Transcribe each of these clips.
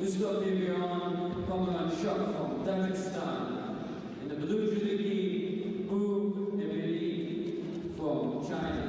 Ustodbibihon Komron Shoh from Tajikistan. In the blue judogi, Bu Ebeli from China.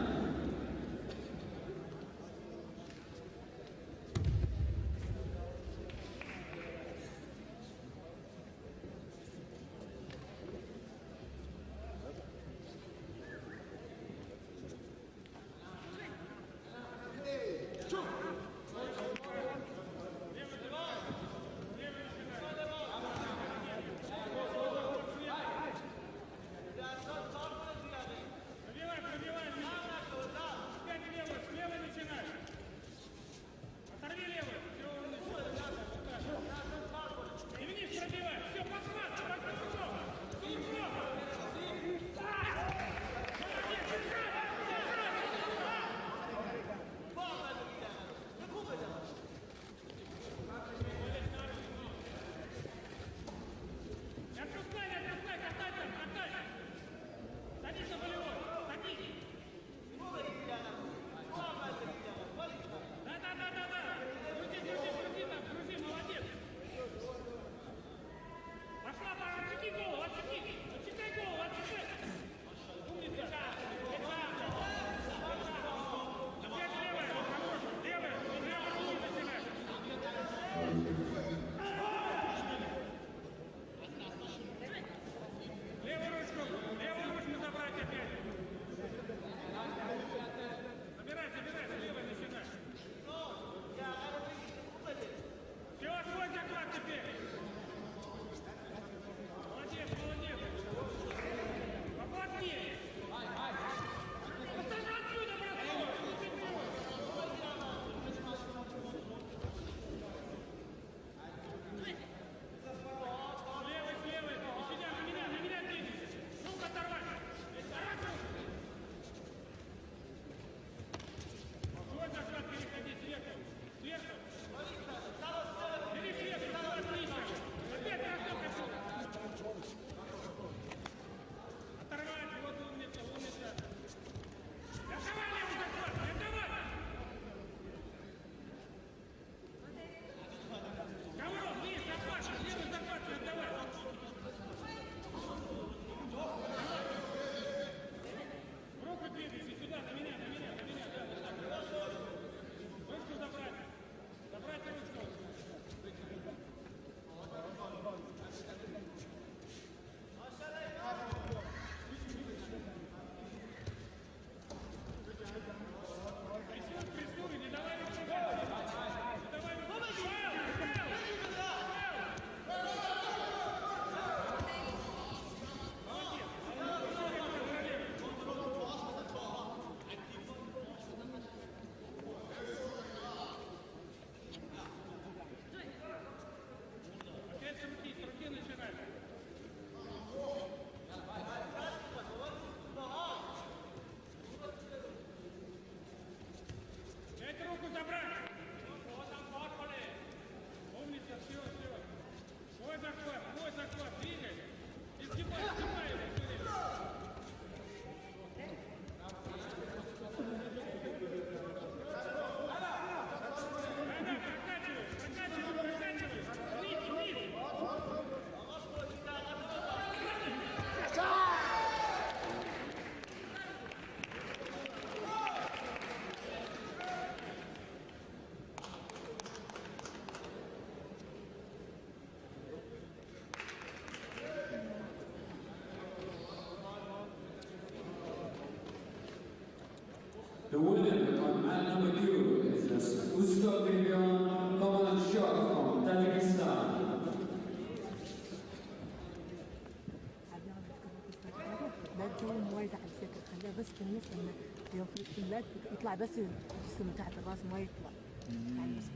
The winner on mat number 2 is Ustodbibihon Komron Shoh from Tajikistan. لا تجون وايد على الشكل، خليها بس في النص، لما يوم في لا يطلع بس الجسم تحت الراس ما يطلع. يعني بس.